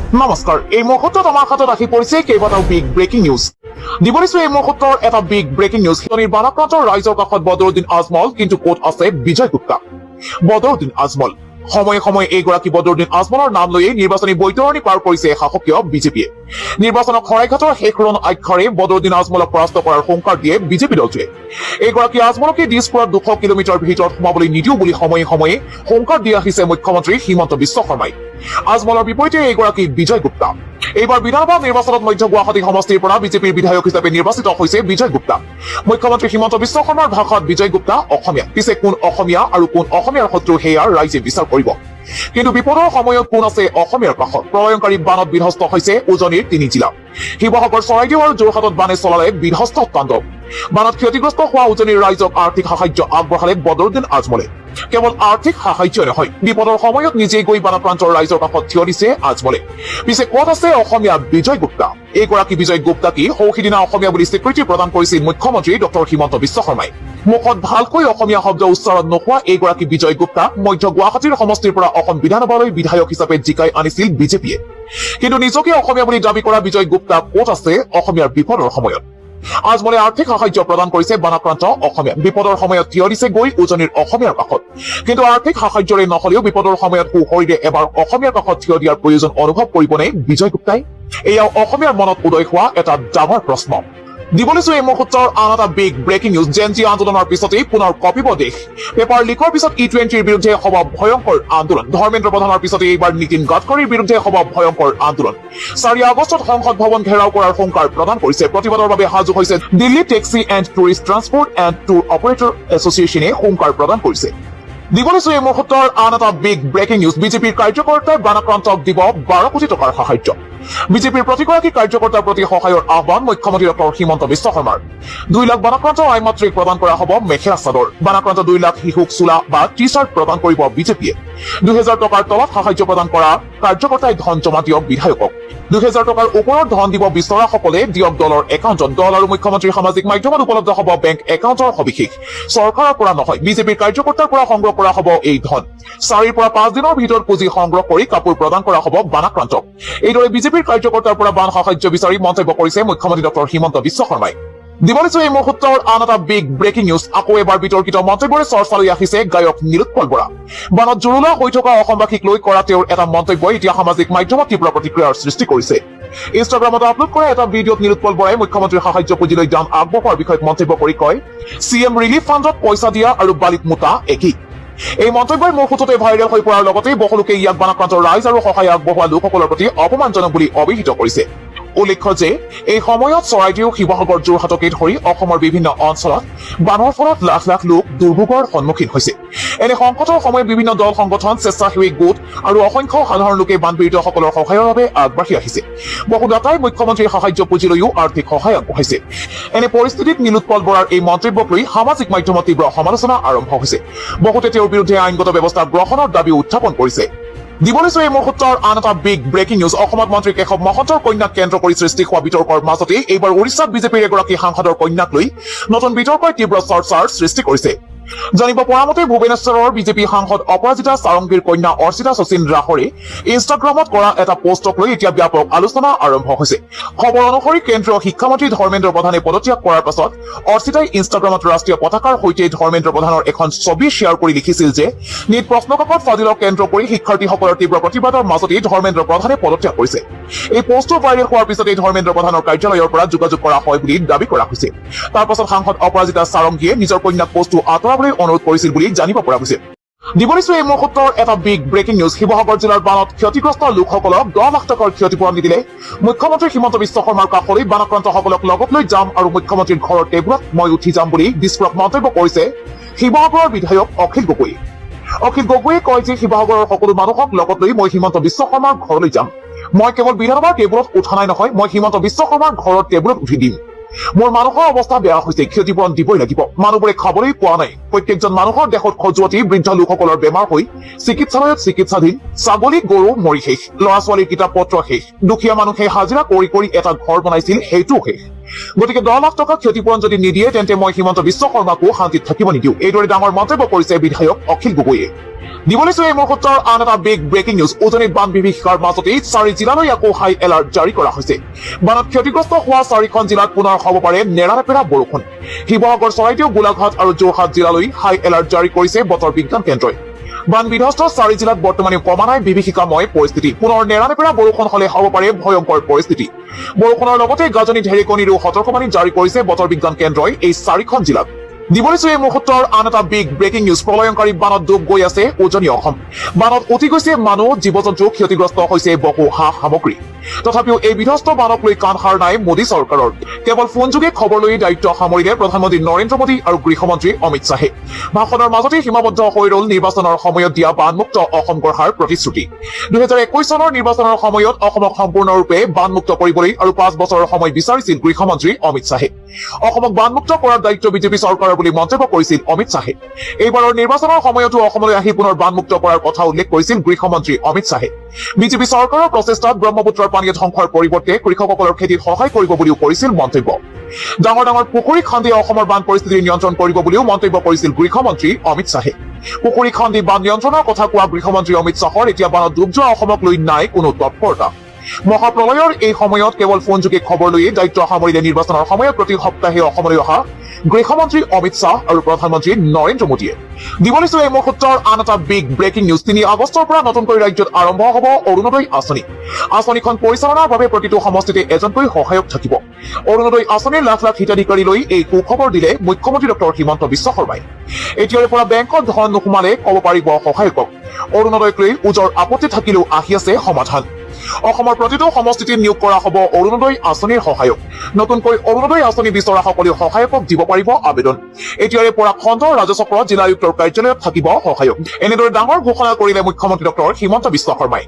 নমস্কাৰ, এই মুহূৰ্তত আমাৰ হাতত আহি পৰিছে কেইবাটাও বিগ ব্ৰেকিং নিউজ। দিব দিছো এই মুহূৰ্তৰ এটা বিগ ব্ৰেকিং নিউজ। বানাক্ৰান্ত ৰাইজৰ কাষত বদৰুদ্দিন আজমল, কিন্তু ক'ত আছে বিজয় গুপ্তা? বদৰুদ্দিন আজমল, সময়ে সময়ে এইগৰাকী বদৰুদ্দিন আজমলৰ নাম লৈয়ে নিৰ্বাচনী বৈতৰণি পাৰ কৰিছে শাসকীয় বিজেপিয়ে। নিৰ্বাচনক শৰাইঘাটৰ শেষ ৰণ আখ্যাৰে বদৰুদ্দিন আজমলক পৰাস্ত কৰাৰ হুংকাৰ দিয়ে বিজেপি দলটোৱে। এইগৰাকী আজমলকে দিছপুৰত 200 কিলোমিটাৰ ভিতৰত সোমাবলৈ নিদিওঁ বুলি সময়ে সময়ে হুংকাৰ দি আহিছে মুখ্যমন্ত্ৰী হিমন্ত বিশ্ব শৰ্মাই। আজমলৰ বিপৰীতে এইগৰাকী বিজয় গুপ্তা। এইবাৰ বিধানসভা নিৰ্বাচনত মধ্য গুৱাহাটী সমষ্টিৰ পৰা বিজেপিৰ বিধায়ক হিচাপে নিৰ্বাচিত হৈছে বিজয় গুপ্তা। মুখ্যমন্ত্ৰী হিমন্ত বিশ্ব শৰ্মাৰ ভাষাত বিজয় গুপ্তা অসমীয়া। পিছে কোন অসমীয়া আৰু কোন অসমীয়াৰ শত্ৰু, সেয়া ৰাইজে বিচাৰ কৰিব। কিন্তু বিপদৰ সময়ত কোন আছে অসমীয়াৰ কাষত? প্ৰলয়ংকাৰী বানত বিধ্বস্ত হৈছে উজনিৰ তিনি জিলা। শিৱসাগৰ, চৰাইদেউ আৰু যোৰহাটত বানে চলালে বিধ্বস্ত তাণ্ডৱ। বানত ক্ষতিগ্ৰস্ত হোৱা উজনিৰ ৰাইজক আৰ্থিক সাহায্য আগবঢ়ালে বদৰুদ্দিন আজমলে। কেৱল আৰ্থিক সাহায্য নহয়, বিপদৰ সময়ত নিজে গৈ বানাক্ৰান্তৰ ৰাইজৰ কাষত থিয় দিছে আজমলে। পিছে ক'ত আছে অসমীয়া বিজয় গুপ্তা? এইগৰাকী বিজয় গুপ্তাকি সৌ সিদিনা অসমীয়া বুলি স্বীকৃতি প্ৰদান কৰিছিল মুখ্যমন্ত্ৰী ডক্টৰ হিমন্ত বিশ্ব শৰ্মাই। মুখত ভালকৈ অসমীয়া শব্দ উচ্চাৰণ নোহোৱা এইগৰাকী বিজয় গুপ্তাক মধ্য গুৱাহাটীৰ সমষ্টিৰ পৰা অসম বিধানসভালৈ বিধায়ক হিচাপে জিকাই আনিছিল বিজেপিয়ে। কিন্তু নিজকে অসমীয়া বুলি দাবী কৰা বিজয় গুপ্তা ক'ত আছে অসমীয়াৰ বিপদৰ সময়ত? আজমলে আৰ্থিক সাহায্য প্ৰদান কৰিছে বানাক্ৰান্ত অসমীয়া। বিপদৰ সময়ত থিয় দিছে গৈ উজনিৰ অসমীয়াৰ কাষত। কিন্তু আৰ্থিক সাহায্যৰে নহলেও বিপদৰ সময়ত সুশৰীৰে এবাৰ অসমীয়াৰ কাষত থিয় দিয়াৰ প্ৰয়োজন অনুভৱ কৰিবনে বিজয় গুপ্তাই? এয়াও অসমীয়াৰ মনত উদয় হোৱা এটা ডাঙৰ প্ৰশ্ন। দিব লৈছো এই মুহূৰ্তৰ আন এটা বিগ ব্ৰেকিং নিউজ। জেন জি আন্দোলনৰ পিছতেই পুনৰ কঁপিব দেশ। পেপাৰ লিকৰ পিছত ই-20ৰ বিৰুদ্ধে হ'ব ভয়ংকৰ আন্দোলন। ধৰ্মেন্দ্ৰ প্ৰধানৰ পিছতে এইবাৰ নীতিন গাডকাৰীৰ বিৰুদ্ধে হ'ব ভয়ংকৰ আন্দোলন। 4 আগষ্টত সংসদ ভৱন ঘেৰাও কৰাৰ হুংকাৰ প্ৰদান কৰিছে। প্ৰতিবাদৰ বাবে সাজু হৈছে Delhi Taxi and Tourist Transport and Tour Operator এছ'চিয়েশ্যনে হুংকাৰ প্ৰদান কৰিছে। দিব লৈছো এই মুহূৰ্তৰ আন এটা বিগ ব্ৰেকিং নিউজ। বিজেপিৰ কাৰ্যকৰ্তাই বানাক্ৰান্তক দিব 12 কোটি টকাৰ সাহায্য। বিজেপিৰ প্ৰতিগৰাকী কাৰ্যকৰ্তাৰ প্ৰতি সহায়ৰ আহ্বান মুখ্যমন্ত্ৰী ডক্টৰ হিমন্ত বিশ্ব শৰ্মাৰ। 2 লাখ বানাক্ৰান্ত I মাতৃক প্ৰদান কৰা হ'ব মেখেলা চাদৰ। বানাক্ৰান্ত 2 লাখ শিশুক চোলা বা টি চাৰ্ট প্ৰদান কৰিব বিজেপিয়ে। 2000 টকাৰ তলত সাহায্য প্ৰদান কৰা কাৰ্যকৰ্তাই ধন জমা দিয়ক বিধায়কক। 2000 টকাৰ ওপৰত ধন দিব বিচৰাসকলে দিয়ক দলৰ একাউণ্টত। দল আৰু মুখ্যমন্ত্ৰীৰ সামাজিক মাধ্যমত উপলব্ধ হ'ব বেংক একাউণ্টৰ সবিশেষ। চৰকাৰৰ পৰা নহয়, বিজেপিৰ কাৰ্যকৰ্তাৰ পৰা সংগ্ৰহ কৰা হ'ব এই ধন। 4ৰ পৰা 5 দিনৰ ভিতৰত পুঁজি সংগ্ৰহ কৰি কাপোৰ প্ৰদান কৰা হ'ব বানাক্ৰান্তক। এইদৰে বিজেপিৰ কাৰ্যকৰ্তাৰ পৰা বান সাহায্য বিচাৰি মন্তব্য কৰিছে মুখ্যমন্ত্ৰী ডক্টৰ হিমন্ত বিশ্ব শৰ্মাই। দিব লৈছো এই মুহূৰ্তৰ আন এটা বিগ ব্ৰেকিং নিউজ। আকৌ এবাৰ বিতৰ্কিত মন্তব্যৰে চৰ্চালৈ আহিছে গায়ক নীলোৎপল বৰা। বানত জুৰুলা হৈ থকা অসমবাসীক লৈ কৰা তেওঁৰ এটা মন্তব্যই এতিয়া সামাজিক মাধ্যমত তীব্ৰ প্ৰতিক্ৰিয়াৰ সৃষ্টি কৰিছে। ইনষ্টাগ্ৰামত আপলোড কৰা এটা ভিডিঅ'ত নীলোৎপল বৰাই মুখ্যমন্ত্ৰীৰ সাহায্য পুঁজিলৈ দান আগবঢ়োৱাৰ বিষয়ত মন্তব্য কৰি কয়, "চিএম ৰিলিফ ফাণ্ডত পইচা দিয়া আৰু বালিত মোতা একেই।" এই মন্তব্যই মুহূৰ্ততে ভাইৰেল হৈ পৰাৰ লগতে বহুলোকে ইয়াক বানাক্ৰান্ত ৰাইজ আৰু সহায় আগবঢ়োৱা লোকসকলৰ প্ৰতি অপমানজনক বুলি অভিহিত কৰিছে। উল্লেখ্য যে এই সময়ত চৰাইদেউ, শিৱসাগৰ, যোৰহাটকে ধৰি অসমৰ বিভিন্ন অঞ্চলত বানৰ ফলত লাখ লাখ লোক দুৰ্ভোগৰ সন্মুখীন হৈছে। এনে সংকটৰ সময়ত বিভিন্ন দল সংগঠন, স্বেচ্ছাসেৱী গোট আৰু অসংখ্য সাধাৰণ লোকে বানপীড়িতসকলৰ সহায়ৰ বাবে আগবাঢ়ি আহিছে। বহু দাতাই মুখ্যমন্ত্ৰীৰ সাহায্য পুঁজিলৈও আৰ্থিক সহায় আগবঢ়াইছে। এনে পৰিস্থিতিত নীলোৎপল বৰাৰ এই মন্তব্যক লৈ সামাজিক মাধ্যমত তীব্ৰ সমালোচনা আৰম্ভ হৈছে। বহুতে তেওঁৰ বিৰুদ্ধে আইনগত ব্যৱস্থা গ্ৰহণৰ দাবী উত্থাপন কৰিছে। দিব লৈছো এই মুহূৰ্তৰ আন এটা বিগ ব্ৰেকিং নিউজ। অসমত মন্ত্ৰী কেশৱ মহন্তৰ কন্যাক কেন্দ্ৰ কৰি সৃষ্টি হোৱা বিতৰ্কৰ মাজতে এইবাৰ উৰিষ্যাত বিজেপিৰ এগৰাকী সাংসদৰ কন্যাক লৈ নতুন বিতৰ্কই তীব্ৰ চৰ্চাৰ সৃষ্টি কৰিছে। জানিব পৰা মতে, ভুৱনেশ্বৰৰ বিজেপি সাংসদ অপৰাজিতা সাৰংগীৰ কন্যা অৰ্চিতা শচীন ৰাহৰে ইনষ্টাগ্ৰামত কৰা এটা পোষ্টক লৈ এতিয়া ব্যাপক আলোচনা আৰম্ভ হৈছে। খবৰ অনুসৰি, কেন্দ্ৰীয় শিক্ষামন্ত্ৰী ধৰ্মেন্দ্ৰ প্ৰধানে পদত্যাগ কৰাৰ পাছত অৰ্চিতাই ইনষ্টাগ্ৰামত ৰাষ্ট্ৰীয় পতাকাৰ সৈতে ধৰ্মেন্দ্ৰ প্ৰধানৰ এখন ছবি শ্বেয়াৰ কৰি লিখিছিল যে নীট প্ৰশ্নকাকত ফাদিলক কেন্দ্ৰ কৰি শিক্ষাৰ্থীসকলৰ তীব্ৰ প্ৰতিবাদৰ মাজতেই ধৰ্মেন্দ্ৰ প্ৰধানে পদত্যাগ কৰিছে। এই পোষ্টটো ভাইৰেল হোৱাৰ পিছতেই ধৰ্মেন্দ্ৰ প্ৰধানৰ কাৰ্যালয়ৰ পৰা যোগাযোগ কৰা হয় বুলি দাবী কৰা হৈছে। তাৰ পাছত সাংসদ অপৰাজিতা সাৰংগীয়ে নিজৰ কন্যাক পোষ্টটো আঁতৰাবলৈ অনুৰোধ কৰিছিল বুলি জানিব পৰা গৈছে। দিব দিছো এই মুহূৰ্তৰ এটা বিগ ব্ৰেকিং নিউজ। শিৱসাগৰ জিলাৰ বানত ক্ষতিগ্ৰস্ত লোকসকলক 10 লাখ টকাৰ ক্ষতিপূৰণ নিদিলে মুখ্যমন্ত্ৰী হিমন্ত বিশ্ব শৰ্মাৰ কাষলৈ বানাক্ৰান্তসকলক লগত লৈ যাম আৰু মুখ্যমন্ত্ৰীৰ ঘৰৰ টেবুলত মই উঠি যাম বুলি বিস্ফোৰক মন্তব্য কৰিছে শিৱসাগৰৰ বিধায়ক অখিল গগৈয়ে। অখিল গগৈয়ে কয় যে শিৱসাগৰৰ সকলো মানুহক লগত লৈ মই হিমন্ত বিশ্ব শৰ্মাৰ ঘৰলৈ যাম। মই কেৱল বিধানসভাৰ টেবুলত উঠা নাই নহয়, মই হিমন্ত বিশ্ব শৰ্মাৰ ঘৰৰ টেবুলত উঠি দিম। মোৰ মানুহৰ অৱস্থা বেয়া হৈছে, ক্ষতিপূৰণ দিবই লাগিব। মানুহবোৰে খাবলৈ পোৱা নাই। প্ৰত্যেকজন মানুহৰ দেহত খজুৱতি, বৃদ্ধ লোকসকলৰ বেমাৰ হৈ চিকিৎসালয়ত চিকিৎসাধীন, ছাগলী গৰু মৰি শেষ, ল'ৰা ছোৱালীৰ কিতাপ পত্ৰ শেষ, দুখীয়া মানুহে হাজিৰা কৰি কৰি এটা ঘৰ বনাইছিল, সেইটোও শেষ। গতিকে 10 লাখ টকা ক্ষতিপূৰণ যদি নিদিয়ে, তেন্তে মই হিমন্ত বিশ্ব শৰ্মাকো শান্তিত থাকিব নিদিওঁ। এইদৰে ডাঙৰ মন্তব্য কৰিছে বিধায়ক অখিল গগৈয়ে। দিব লৈছো এই মুহূৰ্তৰ আন এটা বিগ ব্ৰেকিং নিউজ। উজনিত বান বিভীষিকাৰ মাজতেই চাৰি জিলালৈ আকৌ হাই এলাৰ্ট জাৰি কৰা হৈছে। বানত ক্ষতিগ্ৰস্ত হোৱা চাৰিখন জিলাত পুনৰ হ'ব পাৰে নেৰানেপেৰা বৰষুণ। শিৱসাগৰ, চৰাইদেউ, গোলাঘাট আৰু যোৰহাট জিলালৈ হাই এলাৰ্ট জাৰি কৰিছে বতৰ বিজ্ঞান কেন্দ্ৰই। বান বিধ্বস্ত চাৰি জিলাত বৰ্তমানে কমা নাই বিভীষিকাময় পৰিস্থিতি। পুনৰ নেৰানেপেৰা বৰষুণ হলে হ'ব পাৰে ভয়ংকৰ পৰিস্থিতি। বৰষুণৰ লগতে গাজনি ঢেৰেকনিৰো সতৰ্কবাণী জাৰি কৰিছে বতৰ বিজ্ঞান কেন্দ্ৰই এই চাৰিখন জিলাত। দিব লৈছো এই মুহূৰ্তৰ আন এটা বিগ ব্ৰেকিং নিউজ। প্ৰলয়ংকাৰী বানত ডুব গৈ আছে উজনি অসম। বানত উটি গৈছে মানুহ, জীৱ জন্তু, ক্ষতিগ্ৰস্ত হৈছে বহু সা সামগ্ৰী। তথাপিও এই বিধ্বস্ত বানক লৈ কাণসাৰ নাই মোদী চৰকাৰৰ। কেৱল ফোনযোগে খবৰ লৈ দায়িত্ব সামৰিলে প্ৰধানমন্ত্ৰী নৰেন্দ্ৰ মোদী আৰু গৃহমন্ত্ৰী অমিত শ্বাহে। ভাষণৰ মাজতে সীমাবদ্ধ হৈ ৰল নিৰ্বাচনৰ সময়ত দিয়া বানমুক্ত অসম গঢ়াৰ প্ৰতিশ্ৰুতি। 2021 চনৰ নিৰ্বাচনৰ সময়ত অসমক সম্পূৰ্ণৰূপে বানমুক্ত কৰিবলৈ আৰু 5 বছৰৰ সময় বিচাৰিছিল গৃহমন্ত্ৰী অমিত শ্বাহে। অসমক বানমুক্ত কৰাৰ দায়িত্ব বিজেপি চৰকাৰৰ বুলি মন্তব্য কৰিছিল অমিত শ্বাহে। এইবাৰৰ নিৰ্বাচনৰ সময়তো অসমলৈ আহি পুনৰ বানমুক্ত কৰাৰ কথা উল্লেখ কৰিছিল গৃহমন্ত্ৰী অমিত শ্বাহে। বিজেপি চৰকাৰৰ প্ৰচেষ্টাত ব্ৰহ্মপুত্ৰৰ পানীয়ে ধ্বংসৰ পৰিৱৰ্তে কৃষকসকলৰ খেতিত সহায় কৰিব বুলিও কৰিছিল মন্তব্য। ডাঙৰ ডাঙৰ পুখুৰী খান্দি অসমৰ বান পৰিস্থিতি নিয়ন্ত্ৰণ কৰিব বুলিও মন্তব্য কৰিছিল গৃহমন্ত্ৰী অমিত শ্বাহে। পুখুৰী খান্দি বান নিয়ন্ত্ৰণৰ কথা কোৱা গৃহমন্ত্ৰী অমিত শ্বাহৰ এতিয়া বানত ডুব যোৱা অসমক লৈ নাই কোনো তৎপৰতা। মহাপ্ৰলয়ৰ এই সময়ত কেৱল ফোনযোগে খবৰ লৈয়ে দায়িত্ব সামৰিলে নিৰ্বাচনৰ সময়ত প্ৰতি সপ্তাহে অসমলৈ অহা গৃহমন্ত্ৰী অমিত শ্বাহ আৰু প্ৰধানমন্ত্ৰী নৰেন্দ্ৰ মোদীয়ে। দিব লৈছো এই মুহূৰ্তৰ আন এটা বিগ ব্ৰেকিং নিউজ। 3 আগষ্টৰ পৰা নতুনকৈ ৰাজ্যত আৰম্ভ হ'ব অৰুণোদয় আঁচনি। আঁচনিখন পৰিচালনাৰ বাবে প্ৰতিটো সমষ্টিতে এজনকৈ সহায়ক থাকিব। অৰুণোদয় আঁচনিৰ লাখ লাখ হিতাধিকাৰীলৈ এই সুখবৰ দিলে মুখ্যমন্ত্ৰী ডক্টৰ হিমন্ত বিশ্ব শৰ্মাই। এতিয়াৰে পৰা বেংকত ধন নোসোমালে ক'ব পাৰিব সহায়কক। অৰুণোদয়ক লৈ ওজৰ আপত্তি থাকিলেও আহি আছে সমাধান। অসমৰ প্ৰতিটো সমষ্টিত নিয়োগ কৰা হ'ব অৰুণোদয় আঁচনিৰ সহায়ক। নতুনকৈ অৰুণোদয় আঁচনি বিচৰা সকলে সহায়কক দিব পাৰিব আবেদন। এতিয়াৰে পৰা খণ্ড ৰাজচক্ৰ, জিলা আয়ুক্তৰ কাৰ্যালয়ত থাকিব সহায়ক। এনেদৰে ডাঙৰ ঘোষণা কৰিলে মুখ্যমন্ত্ৰী ডক্টৰ হিমন্ত বিশ্ব শৰ্মাই।